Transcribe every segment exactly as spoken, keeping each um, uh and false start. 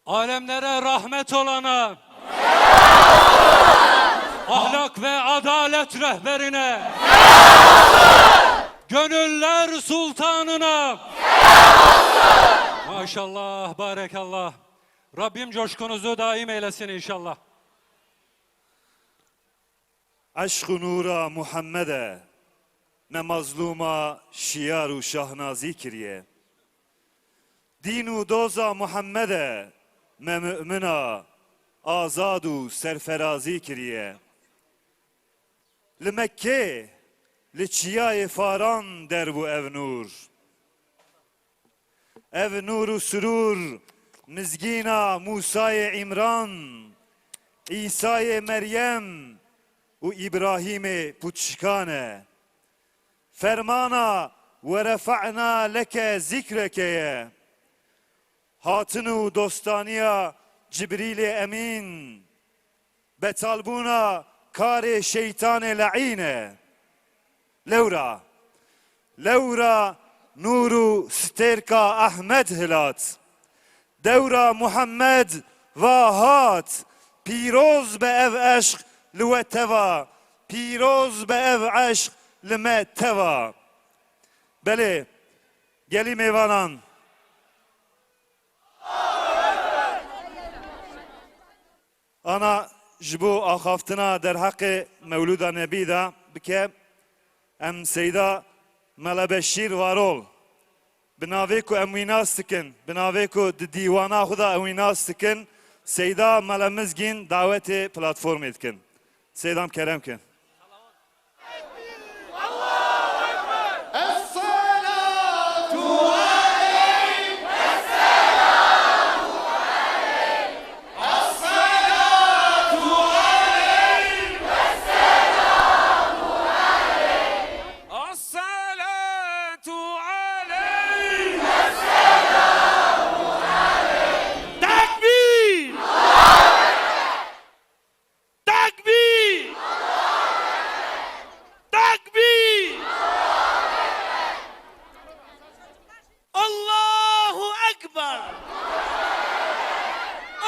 Alemlere rahmet olana, ahlak ve adalet rehberine, gönüller sultanına. Maşallah, barekallah. Rabbim coşkunuzu daim eylesin inşallah. Eşq û nûra Muhemmed e, me mazlûma şiyar û şahnazî kiriye. Dîn û doza Muhemmed e, me mu'mina azad û serferazî kiriye. Li Mekkê, li çiyayê Faran derbû ev nûr. Ev nûr û surûr mizgîna Mûsayê Îmran, Îsayê Meryem û Îbrahîmê pûtşikan e. Fermana "Werefe'na leke zikreke" ye. Hatin û dostaniya Cibrîlê Emîn, betalbûna karê şeytanê le'în e. Lewra, lewra nûr û stêrka Ehmed hilat. Dewra Muhammed va hat, pîroz be ev eşq li we teva, pîroz be ev eşq li me teva. Belê, gelî mêvanan. Ana ji bo axaftina derheqê Mewlûda Nebî de bike, em Seyda Mela Beşîr Varol, bi navê ku em wî nas dikin, bi navê ku di dîwana xwe de em wî nas dikin, Seyda Mela Mizgîn dawetê platformê dikin. Seyda, em kerem kin. الصلاة عليك. الصلاة عليك. الصلاة عليك. تكبير. تكبير! تكبير! الله أكبر!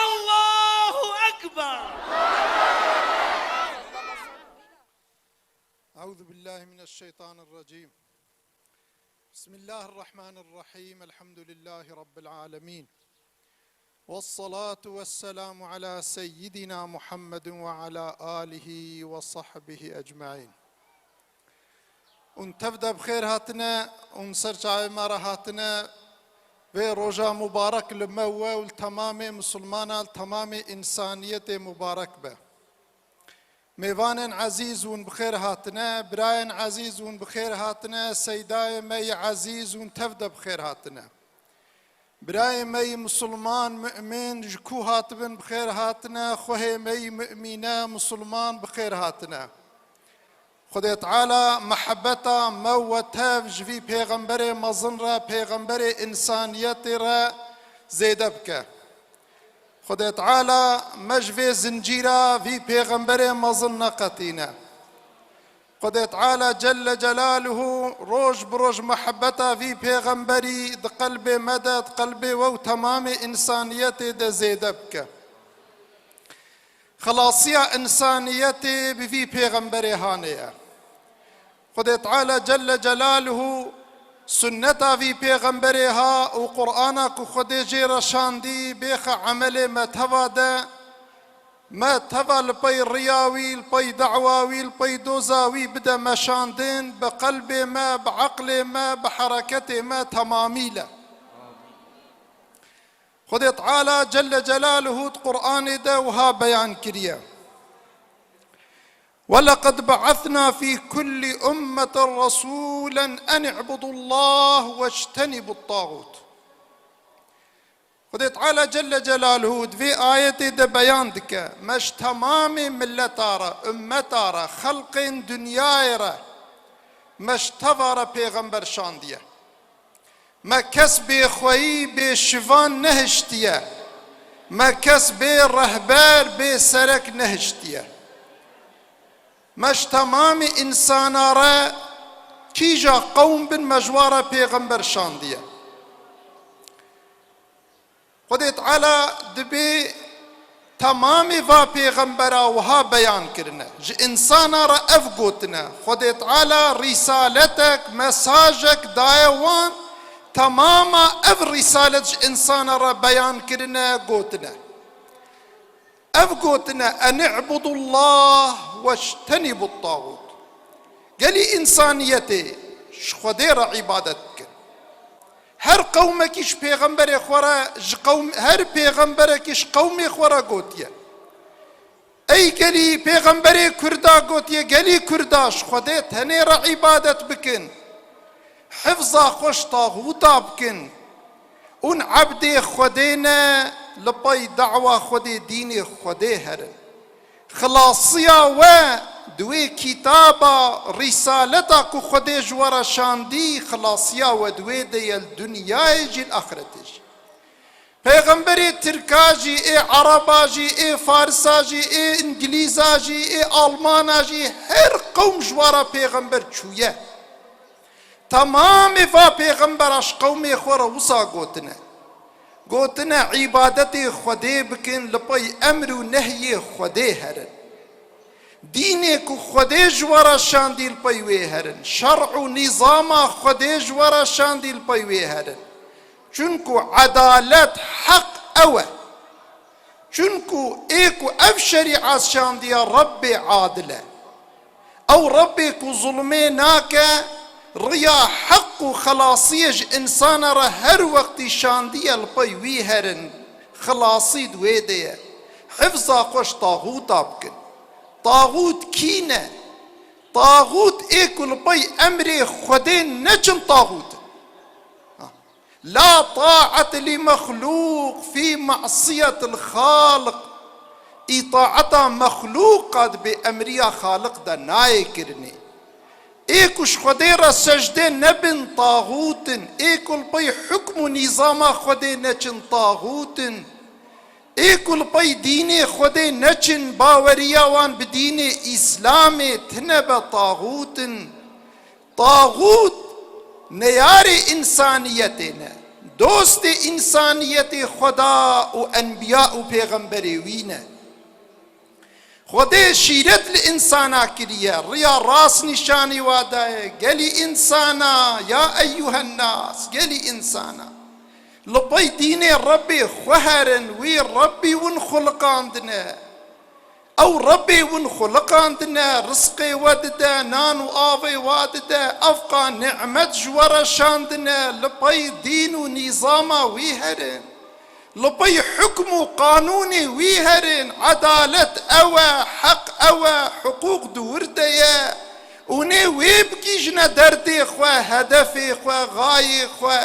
الله أكبر! أعوذ بالله من الشيطان الرجيم. بسم الله الرحمن الرحيم. الحمد لله رب العالمين. والصلاة والسلام على سيدنا محمد وعلى آله وصحبه أجمعين. Hûn tev de bi xêr hatine, hûn ser çavê me re hatine. Vê roja mubarek li me we û li temamê misilmana, li temamê însaniyetê mubarek be. Mêvanên ezîz hûn bi xêr hatine, birayên ezîz hûn bi xêr hatine, seydayê me yî ezîz hûn tev de bi xêr hatine. Birayê me yî misilman, mu'min ji ku hatibin bi xêr hatine, xwehê me yî mu'mîne, misilman bi xêr hatine. Xwedê Teala mehebeta me we tev ji vî pêxemberê mezin re, pêxemberê însaniyetê re zêde bike. Xwedê Teala me ji vê zincîra vî pêxemberê mezin neqetîne. Xwedê Teala Celle Celaluhu roj bi roj mehebeta vî pêxemberî di qelbê me de, di qelbê we û temamê însaniyetê de zêde bike. Xelasiya însaniyetê bi vî pêxemberê hanê ye. Xwedê Teala Celle Celaluhu sunneta vî pêxemberê ha û Qur'ana ku Xwedê jê re şandî bêxe emelê me teva de, me teva li pey riya wî, li pey dawa wî, li pey doza wî bide meşandin, bi qelbê me, bi eqlê me, bi hereketê me temamîle. Xwedê Teala Celle Celaluhu di Qur'anê de wiha beyan kiriye. ولقد بعثنا في كل أمة رسولا أن اعبدوا الله واجتنبوا الطاغوت. Xwedê Teala Celle Celaluhu di vê ayetê de beyan dike, me ji temamê milleta re, ummeta re, xelqên dinyayê re, me ji teva re pêxember şandiye. Me kes bê xweyî, bê şivan nehiştiye. Me kes bê rehber, bê serek nehiştiye. Me ji temamê însana re kîja qewm bin me ji wa re pêxember şandiye. Xwedê Teala dibê temamê va pêxembera wiha beyan kirine. Ji insana re ev gotine. Xwedê Teala rîsaletek, mesajek daye wan, temama ev rîsalet ji insana re beyan kirine, gotine. Ev gotine, "En i'budullah weştenîbut taxût." Gelî însaniyetê ji Xwedê re îbadet bikin. Her qewmekî ji pêxemberê xwe re, ji qewm-, her pêxemberekî ji qewmê xwe re gotiye. Ey gelî pêxemberê Kurda gotiye, gelî Kurda ji Xwedê tenê re îbadet bikin. Hifza xwe ji taxûta bikin. Hûn ebdê Xwedê ne, li pey dawa Xwedê, dînê Xwedê herin. Xilasiya we di wê kitaba, rîsaleta ku Xwedê ji we re şandî, xilasiya we di wê de ye, li dinyayê jî, li axretê jî. Pêxemberê Tirka jî, ê Ereba jî, ê Farisa jî, ê Îngilîza jî, ê Almana jî, her qewm ji we re pêxember çûye. Temamê va pêxembera ji qewmê xwe re wisa gotine. Gotine, îbadetê Xwedê bikin, li pey emr û nehyê Xwedê herin. Dînê ku Xwedê ji we re şandî, li pey wê herin. Şer'û nîzama Xwedê ji we re şandî, li pey wê herin. Çunku edalet, heq ew e. Çunku ê ku ev şerîet şandiye, Rebbê adil e. Ew Rebbê ku zulmê nake, riya heq û xelasiyê ji însana re her wextî şandiye, li pey wî herin, xelasî di wê de ye. Hifza xwe ji taxûta bikin. Taxût kî ne? Taxût ê ku li pey emrê Xwedê neçin, taxût in. La taate li mexlûq fî masiyetil xaliq. Îtaeta mexlûqa di bêemriya Xaliq de nayê kirinê. Ê ku ji Xwedê re secde nebin, taxût in. Ê ku li pey hukm û nîzama Xwedê neçin, taxût in. Ê ku li pey dînê Xwedê neçin, baweriya wan bi dînê Îslamê tune be, taxût in. Taxût neyarê însaniyetê ne. Dostê însaniyetê Xweda û enbiya û pêxemberê wî ne. Xwedê şîret li însana kiriye, riya rast nîşanî wa daye. Gelî însana, ya eyyuhen nas, gelî însana. Li pey dînê Rebbê xwe herin, wî Rebbî win xuliqandine. Ew Rebbê win xuliqandine, rizqê we dide, nan û avê we dide, evqa nîmet ji we re şandine, li pey dîn û nîzama wî herin. Li pey hukm û qanûnê wî herin, edalet ew e, heq ew e, hiqûq di wir de ye. Hûn ê wê bigihîjine derdê xwe, hedefê xwe, xayê xwe.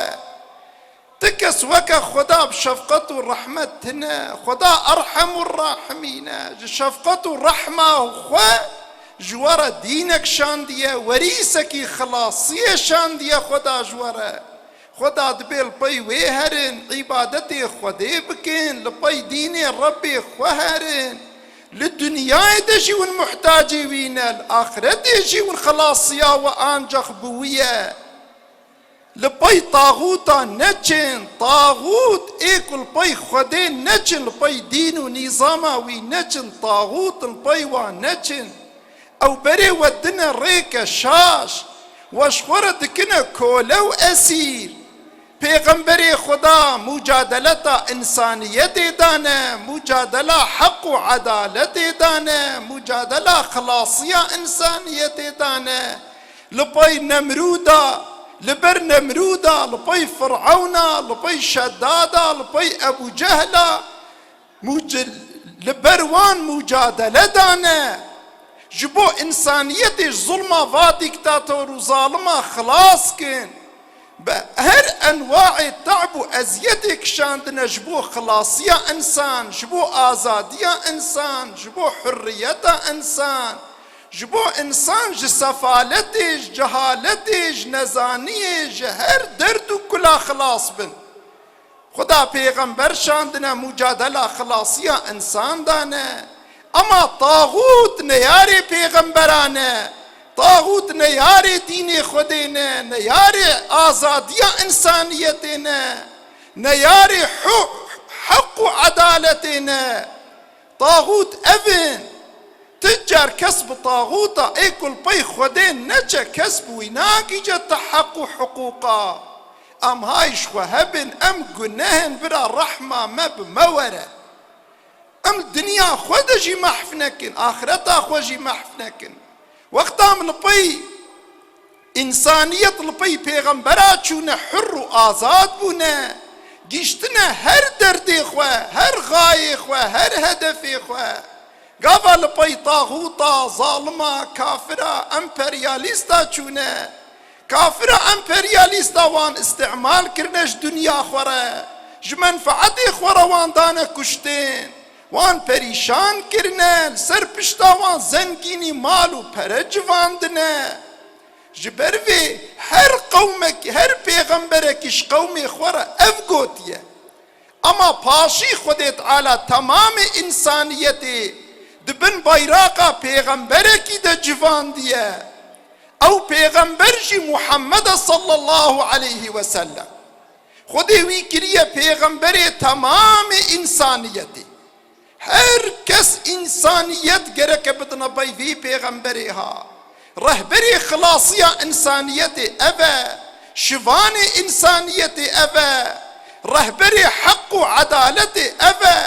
Ti kes weke Xweda bi şefqet û rehmet tine. Xweda Erhemur Rahimîn e. Ji şefqet û rehma xwe ji we re dînek şandiye, werîsekî xilasiyê şandiye Xweda ji we re. Xweda dibê li pey wê herin, îbadetê Xwedê bikin, li pey dînê Rebbê xwe herin. Li dinyayê de jî hûn muhtacê wî ne, li axretê jî hûn xilasiya we ancax bi wî ye. Li pey taxûta neçin, taxût ê ku li pey Xwedê neçin, li pey dîn û nîzama wî neçin, taxût li pey wan neçin. Ew berê we dine rêke şaş, we ji xwe re dikine kole û esîr. Pêxemberê Xweda mucadeleta însaniyetê dane, mucadela heq û edaletê dane, mucadela xilasiya însaniyetê dane. Li pey Nemrûda, li ber Nemrûda, li pey Firewna, li pey Şedada, li pey Ebû Cehla, Muc-, li ber wan mucadele dane. Ji bo însaniyetê ji zulma va dîktator û zalima xilas kin. Bi her enwaê te'b û eziyetê kişandine ji bo xilasiya însan, ji bo azadiya însan, ji bo hurriyeta însan, ji bo însan ji sefaletê, ji cehaletê, ji nezaniyê, ji her derd û kula xilas bin. Xuda pêxember şandine, mucadela xilasiya însan dane. Ema taxût neyarê pêxemberan e. Taxût neyarê dînê Xwedê ne, neyarê azadiya însaniyetê ne, neyarê hu-, edaletê ne. Taxût ev in. Ti car kes bi taxûta ê ku li pey Xwedê neçe, kes bi wî nagihîce te heq û hiqûqa. Em hay ji xwe hebin, em guneh in, bira rehma me bi me were. Em dinya xwe de jî mehf nekin, axireta xwe jî mehf nekin. Wexta em li pey însaniyet, li pey pêxembera çûne, hur û azad bûne, gihîştine her derdê xwe, her xayê xwe, her hedefê xwe. Gava li pey taxûta, zalima, kafira, emperyalîsta çûne. Kafira emperyalîsta wan îstîmal kirine ji dinya xwe re, ji menfeetê xwe re wan dane kuştin, wan perîşan kirine, li ser pişta wan zengînî, mal û pere civandine. Ji ber vê her qewmek, her pêxemberekî ji qewmê xwe re ev gotiye. Ema paşî Xwedê Teala temamê însaniyetê di bin bayraqa pêxemberekî de civandiye. Ew pêxember jî Muhammed e sallallahu aleyhi ve sellem. Xwedê wî kiriye pêxemberê temamê însaniyetê. Her kes, însaniyet gereke bidine pey vî pêxemberê ha. Rehberê xilasiya însaniyetê ev e. Şivanê însaniyetê ev e. Rehberê heq û edaletê ev e.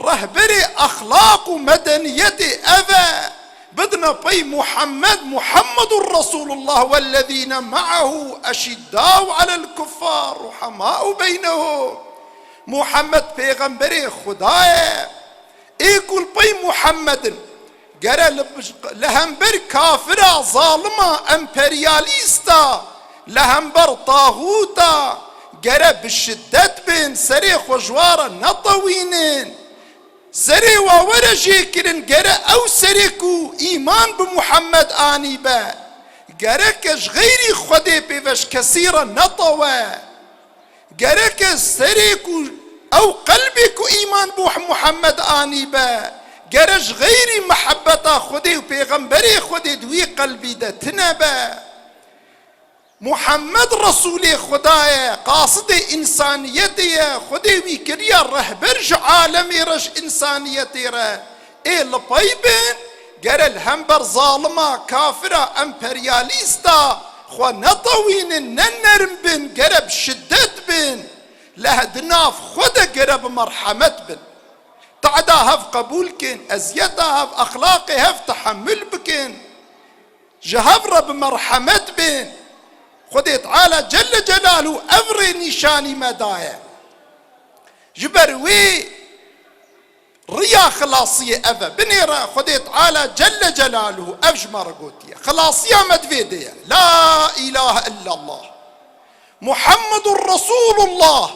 Rehberê exlaq û medeniyetê ev e. Bidine pey Muhammed, Muhammedur Resulullah wellezîne me'ehu eşiddau alel kuffar ruhamau beynehum. Muhammed pêxemberê Xuda ye. Ê ku li pey Muhammed in, gere li, li hember kafira, zalima, emperyalîsta, li hember taxûta, gere bi şiddet bin, serê xwe ji wan re netewînin. Serê wa were jêkirin, gere ew serê ku îman bi Muhammed anîbe, gereke ji xeyrî Xwedê pê ve ji kesî re netewe. Gereke serê ku ew qelbê ku îman bi Muhammed anîbe, gere ji xeyrî mihebbeta Xwedê û pêxemberê Xwedê di wî qelbî de tine be. Muhammed Resûlê Xuda ye, qasidê însaniyetê ye, Xwedê wî kiriye rehber ji alemê re, ji însaniyetê re. Ê li pey bin, gere li hember zalima, kafira, emperyalîsta xwe netewînin, ne nerm bin, gere bi şiddet bin. Leh di nav xwe de gere bi merhemet bin. Teda hev qebûl kin, eziyeta hev, exlaqê hev tehemil bikin. Ji hev re bi merhemet bin. Xwedê Teala Celle Celaluhu ev rê nîşanî me daye. Ji ber wê riya xilasiyê ev e. Binêre Xwedê Teala Celle Celaluhu ev ji me re gotiye. Xilasiya me di vê de ye. La ilahe illallah. Muhammedur Resulullah.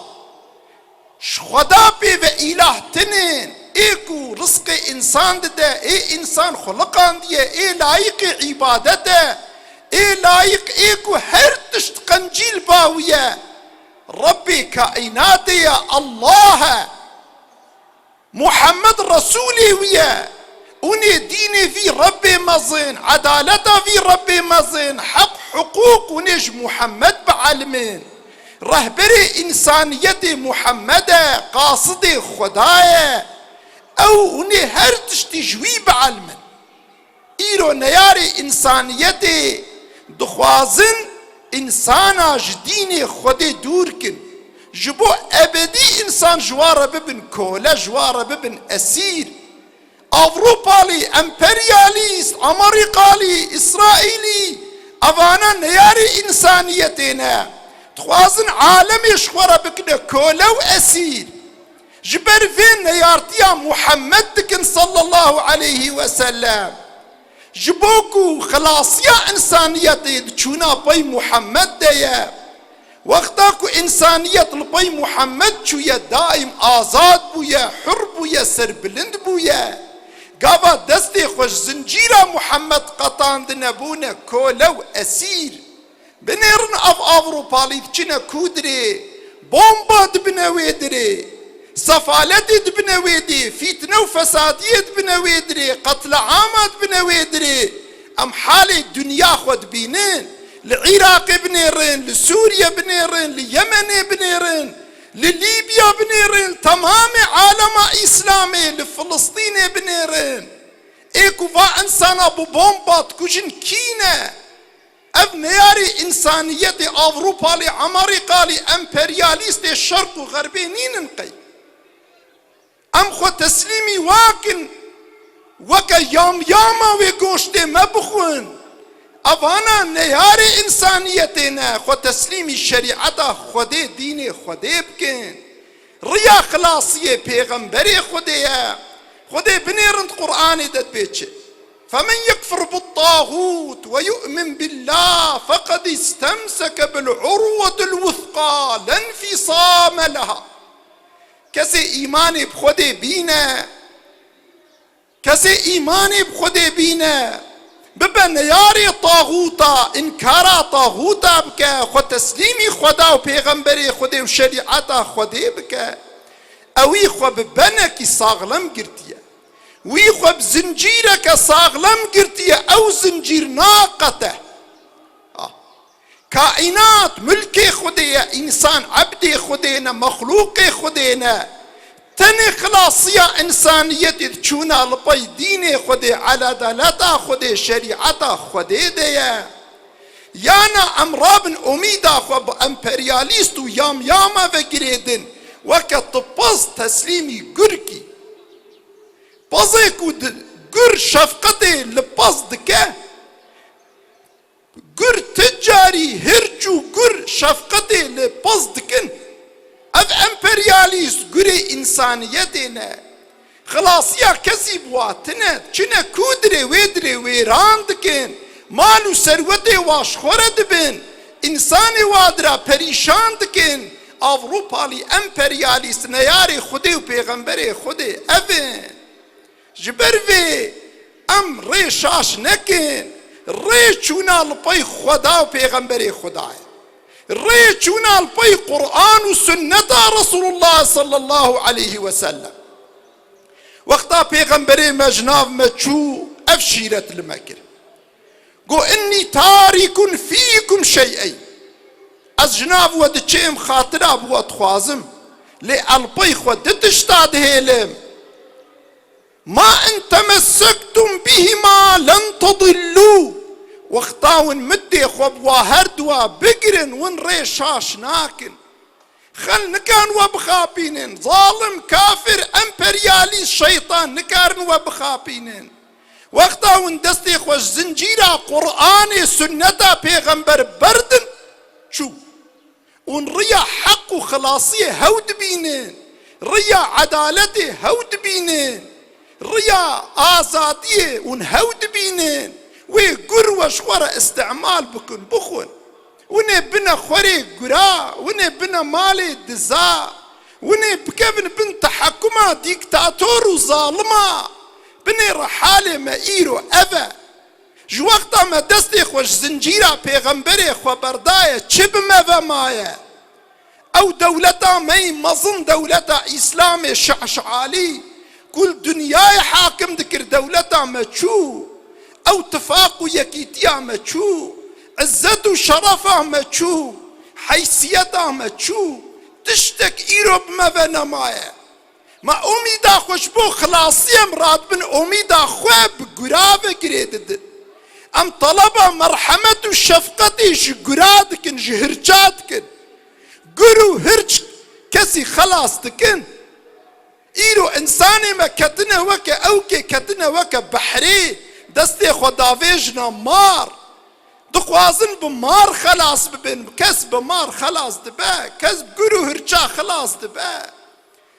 Ji Xweda pê ve îlah tinin, ê ku rizqê însan dide, ê însan xuliqandiye, ê layiqê îbadet e, ê layiq, ê ku her tişt qencîl ba wî ye. Rebbê kaînatê ye, Allah e. Muhammed Resûlê wî ye. Hûn ê dînê vî Rebbê mezin, edaleta vî Rebbê mezin, heq, hiqûq, hûn ê ji Muhammed bielmin. Rehberê însaniyetê Muhammed e, qasidê Xweda ye. Ew, hûn ê her tiştî ji wî bielmin. Îro neyarê însaniyetê dixwazin însana ji dînê Xwedê dûr kin. Ji bo ebedî însan ji wan re bibin kole, ji wan re bibin esîr. Avrupalî, emperyalîst, Amerîkalî, Îsraîlî, evana neyarê însaniyetê ne. Dixwazin alemê ji xwe re bikine kole û esîr. Ji ber vê neyartiya Muhammed dikin sallallahu aleyhi ve sellem. Ji bo ku xilasiya însaniyetê di çûna pey Muhammed de ye. Wexta ku însaniyet li pey Muhammed çûye, daîm azad bûye, hur bûye, serbilind bûye. Gava destê xwe ji zincîra Muhammed qetandine, bûne kole û esîr. Binêrin ev Avrupalî diçine ku dirê, bomba dibine wê dirê, sefaletê dibine wê dê, fîtne û fesadiyê dibine wê dirê, qetleama dibine wê dirê. Em halê dinya xwe dibînin. Li Iraqê binêrin, li Sûriye binêrin, li Yemenê binêrin, Li Lîbya binêrin, temamê alema Îslamê, li Filistînê binêrin. Ê ku va insana bi bomba dikujin kî ne? Ev neyarê însaniyetê Avrupalî, Amerîkalî, emperyalîstê şerq û xerbê nînin qey. Em xwe teslîmî wa kin, weke yamyama wê goştê me bixwin. Evana neyarê însaniyetê ne, xwe teslîmî şerîeta Xwedê, dînê Xwedê bikin. Riya xilasiyê pêxemberê Xwedê ye. Xwedê binêrin di Qur'anê de dibê çi? فمن يكفر بالطاغوت ويؤمن بالله فقد استمسك بالعروة الوثقى لا انفصام لها. Kesê îmanê bi Xwedê bîne, kesê îmanê bi Xwedê bîne, bibe neyarê taxûta, înkara taxûta bike, xwe teslîmî Xweda û pêxemberê Xwedê û şerîeta Xwedê bike, ewî xwe bi benekî saxlem girtiye. Wî xwe bi zincîreke saxlem girtiye, ew zincîr naqete. Ah. Kaînat mulkê Xwedê ye, însan ebdê Xwedê ne, mexlûqê Xwedê ne. Tenê xilasiya însaniyetê di çûna li pey dînê Xwedê, edaleta Xwedê, şerîeta Xwedê de ye. Yana em rabin omîda xwe bi emperyalîst û yamyama ve girêdin, weke tu pez teslîmî gur kî. Pezê ku di gur şefqetê li pez dike, gur ti carî hirç û gur şefqetê li pez dikin. Ev emperyalîst gurê însaniyetê ne. Xilasiya kesî bi wa tine, çine ku dirê wê dirê wêran dikin. Mal û serwetê wa ji xwe re dibin. Însanê wa dira perîşan dikin. Avrupalî emperyalîst neyarê Xwedê û pêxemberê Xwedê ev in. Ji ber vê em rê şaş nekin, rê çûna li pey Xweda û pêxemberê Xweda ye. Rê çûna li pey Qur'an û sunneta Resulullah sallallahu aleyhi ve sellem. Wexta pêxemberê me ji nav me çû, ev şîret li me kir. Got, "Innî tarîkun fîkum şey'eyn." Ez ji nav we diçêm, xatira bi we dixwazim. Lê ez li pey xwe di tişta dihêlim. "Ma in temessektum bihima len tedillû." Wexta win mitê xwe bi wa her dua bigirin, win rê şaş nakin. Xel nikan we bixapînin. Zalim, kafir, emperyalîst, şeytan nikarin we bixapînin. Wexta hûn destê xwe ji zincîra Qur'anê, sunneta pêxember berdin, çû. Hûn riya heq û xilasiyê hew dibînin. Riya edaletê hew dibînin. Riya azadiyê hûn hew dibînin. Wê gur we ji xwe re îstîmal bikin, bixwin. Winê bine xwerê gura, winê bine malê diza, winê bikevin bin tehekuma dîktator û zalima, binê re halê me îro ev e. Ji wexta me destê xwe ji zincîra pêxemberê xwe berdaye, çi bi me ve maye? Ew dewleta me yî mezin, dewleta Îslamê şeşalî, ku li dinyayê hakim dikir, dewleta me çû. Ew tifaq û yekîtiya me çû. Îzzet û şerefa me çû. Heysiyeta me çû. Tiştek îro bi me ve nemaye. Me omîda xwe ji bo xilasiyê em radibin, omîda xwe bi gura ve girê didin. Em teleba merhemet û şefqetê ji gura dikin, ji hirça dikin. Gur û hirç kesî xelas dikin. Îro însanê me ketine weke ewkê, ketine weke behrê, destê xwe davêjine mar. Dixwazin bi mar xelas bibin. Kes bi mar xelas dibe, kes bi gur û hirça xelas dibe.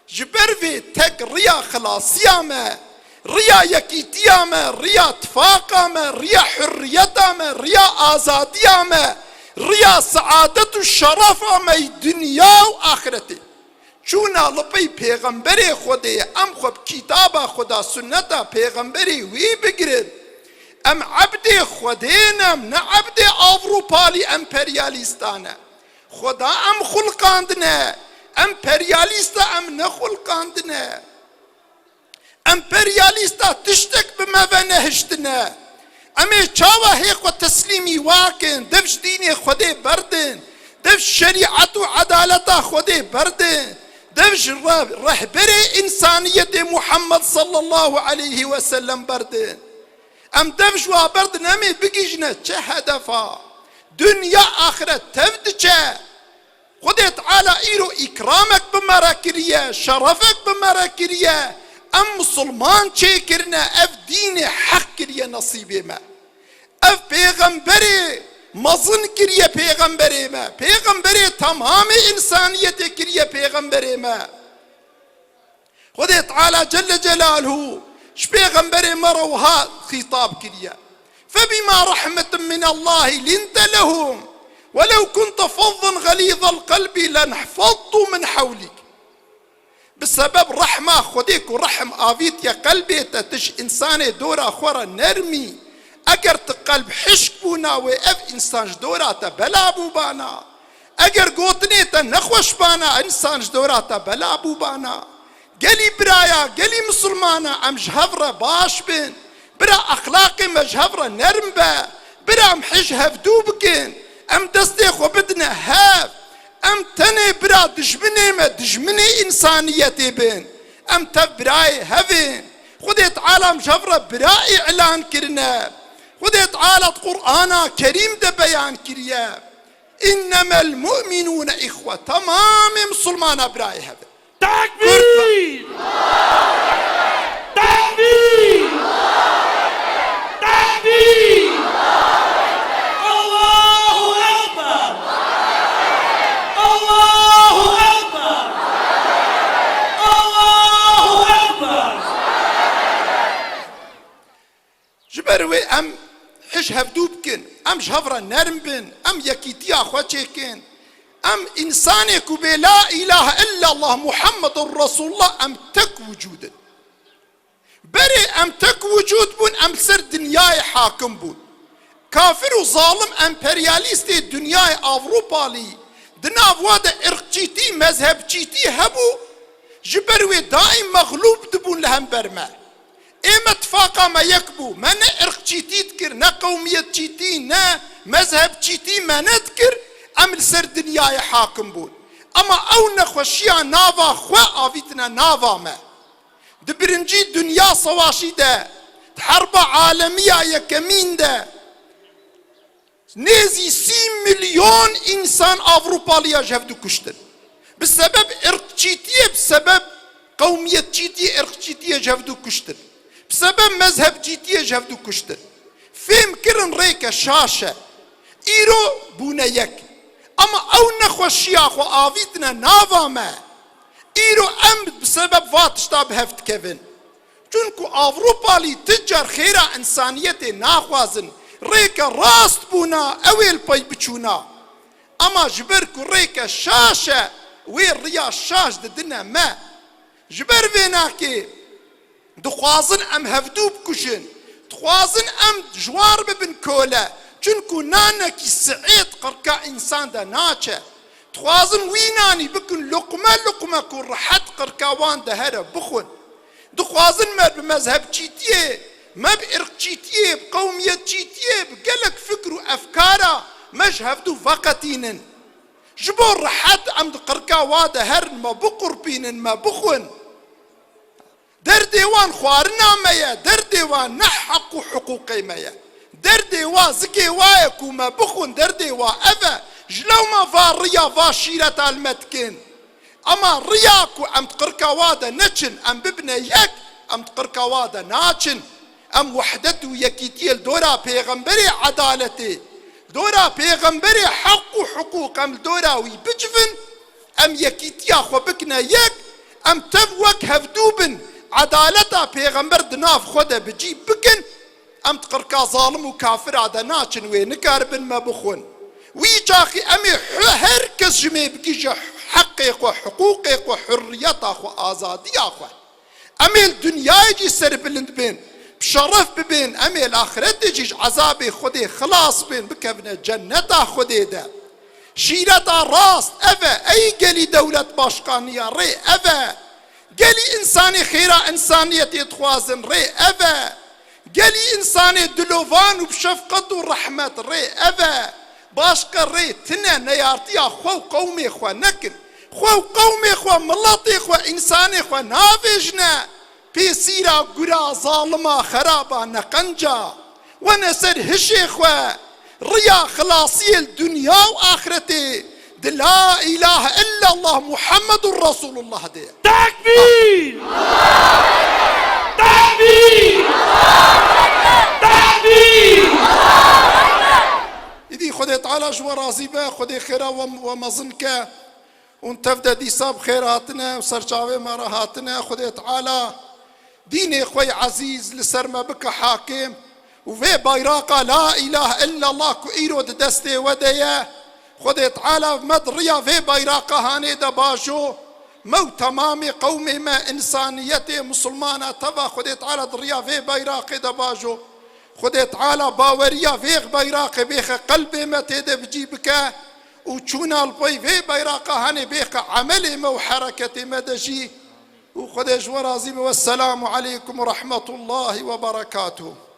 Ji ber vê tek riya xilasiya me, riya yekîtiya me, riya tifaqa me, riya hurriyeta me, riya azadiya me, riya seadet û şerefa me yî dinya û axretê. Çûna li pey pêxemberê Xwedê ye, em xwe bi kitaba Xweda, sunneta pêxemberê wî bigirin. Em ebdê Xwedê ne, em ne ebdê Avrupalî emperyalîstan e. Xweda em xulqandine, emperyalîsta em nexulqandine. Emperyalîsta tiştek bi me ve nehiştine. Em ê çawa hê xwe teslîmî wa kin, dev ji dînê Xwedê berdin, Dev şerîet û edaleta Xwedê berdin. Dev ji re-, rehberê însaniyetê Muhammed sallallahu aleyhi ve sellem berdin. Em dev ji wa berdin, em ê bigihîjine çi hedefa? Dinya axiret tev diçe. Xwedê Teala îro îkramek bi me re kiriye, şerefek bi me re kiriye. Em misilman çêkirine, ev dînê heq kiriye nesîbê me. Ev pêxemberê mezin kiriye pêxemberê me. Pêxemberê temamê însaniyetê kiriye pêxemberê me. Xwedê Teala Celle Celaluhu ji pêxemberê me re wiha xîtab kiriye: "Febima rahmetin min Allahi linte lehum, welew kunte fazzan ğalizal qelbi lenfaddu min hewlik." Bi sebeb rehma Xwedê ku rehm avîtiye qelbê te, tu ji însanê dora xwe re nermî. Eger tu qelb hişk bûna wê, ev însan ji dora te bela bûbana. Eger gotinê te nexweş bana, însan ji dora te bela bûbana. Gelî biraya, gelî misilmana, em ji hev re baş bin. Bira exlaqê me ji hev re nerm be. Bira em hej hevdû bikin. Em destê xwe bidine hev. Em tenê bira dijminê me, dijminê însaniyetê bin. Em tev birayê hev in. Xwedê Teala em ji hev re bira îlan kirine. Xwedê Teala di Qur'ana Kerîm de beyan kiriye. "İnnemel mu'minûne ihwe." Temamê misilmana birayê hev in. Tekbîr! Tekbîr! Tekbîr! Allahu Ekber! Allahu Ekber! Allahu Ekber! Ji ber wê em hij hevdû bikin, em ji hev re nerm bin, em yekîtiya xwe çêkin. Em însanê ku bê la îlahe illallah Muhammedun Resulullah, em tek wicûd in. Berê em tek wicûd bûn, em li ser dinyayê hakim bûn. Kafir û zalim emperyalîstê dinyayê Avrupalî di nav wa de irqçîtî, mezhebçîtî hebû, ji ber wê daîm mexlûb dibûn li hember me. Ê me tifaqa me yek bû. Me ne irqçîtî dikir, ne qewmiyetçîtî, ne mezhebçîtî me nedikir. Em li ser dinyayê hakim bûn. Ema ew nexweşiya nava xwe avîtine nava me. Di birincî Dinya Sewaşî de, di Herba Alemiya Yekemîn de, nêzî sî milyon însan Avrupaliya ji hev dû kuştin. Bi sebeb irqçîtiyê, bi sebeb qewmiyetçîtiyê, irqçîtiyê ji hev dû kuştin. Bi sebeb mezhebçîtiyê ji hev dû kuştin. Fêm kirin rêke şaş e. Îro bûne yek. Ama ew nexweşiya xwe avîtine nava me. Îro em bi sebeb va tişta bi hev dikevin. Çunku Avrupalî ti car xêra însaniyetê naxwazin, rêke rast bûna, ew ê li pey biçûna. Ema ji ber ku rêke şaş e, wê riya şaş didine me. Ji ber vê nakê dixwazin em hevdû bikujin, dixwazin em ji wan bibin kole. Çunku nanekî siêt qirka însan de naçe. Dixwazin wî nanî bikin luqme luqme ku rihet qirka wan de here bixwin. Dixwazin me bi mezhebçîtiyê, me bi irqçîtiyê, bi qewmiyetçîtiyê, bi gelek fikr û efkara me ji hevdû veqetînin. Ji bo rihet em di qirka wa de herin, me biqurpînin, me bixwin. Derdê wan xwarina me ye, derdê wan ne heq û hiqûqê me ye. Derdê wa zikê wa ye ku me bixwin, derdê wa ev e. Ji lewma va riya va şîreta li me dikin. Ema riya ku em di qirka wa de neçin, em bibine yek, em di qirka wa de naçin. Em wehdet û yekîtiyê li dora pêxemberê edaletê, li dora pêxemberê heq û hiqûq em li dora wî bicivin, em yekîtiya xwe bikine yek, em tev wek hevdû bin, edaleta pêxember di nav xwe de bi cî bikin, em di qirka zalim û kafira de naçin, wê nikaribin me bixwin. Wî çaxî em ê hi-, her kes ji me bigihîje heqê xwe, hiqûqê xwe, hurriyeta xwe, azadiya xwe. Em ê li dinyayê jî serbilind bên, bi şeref bibên, em ê li axretê jî ji ezabê Xwedê xilas bên, bikevine cenneta Xwedê de. Şîreta rast ev e, ey gelî dewlet başkaniya rê ev e. Gelî însanê xêra însaniyetê dixwazin rê ev e. Gelî însanê dilovan û bi şefqet û rehmet rê ev e. Başqe rê tine neyartiya xwe û qewmê xwe nekin. Xwe û qewmê xwe, miletê xwe, însanê xwe navêjine pêsîra gura zalima xeraba neqenca. Wene ser hişê xwe, riya xilasiyê li dinya û axretê di la îlahe illallah Muhammedur Resulullah de. Tekbîr! Tekbîr! Tekbîr! Îdî Xwedê Teala ji we razî be, Xwedê xêra we, we mezin ke. Hûn tev de dîsa bi xêr hatine û ser çavê me re hatine. Xwedê Teala dînê xwe yê ezîz li ser me bike hakim û vê bayraqa la îlahe illallah ku îro di destê we de ye, Xwedê Teala me di riya vê bayraqa hanê de bajo, me û temamê qewmê me, însaniyetê, misilmana teva Xwedê Teala di riya vê bayraqê de bajo. Xwedê Teala baweriya vê bayraqê bêxe qelbê me, tê de bi cî bike û çûna li pey vê bayraqa hanê bêxe emelê me û hereketê me de jî. Û Xwedê ji we razî be. Wesselamu aleykum we rahmetullahi we berekatuh.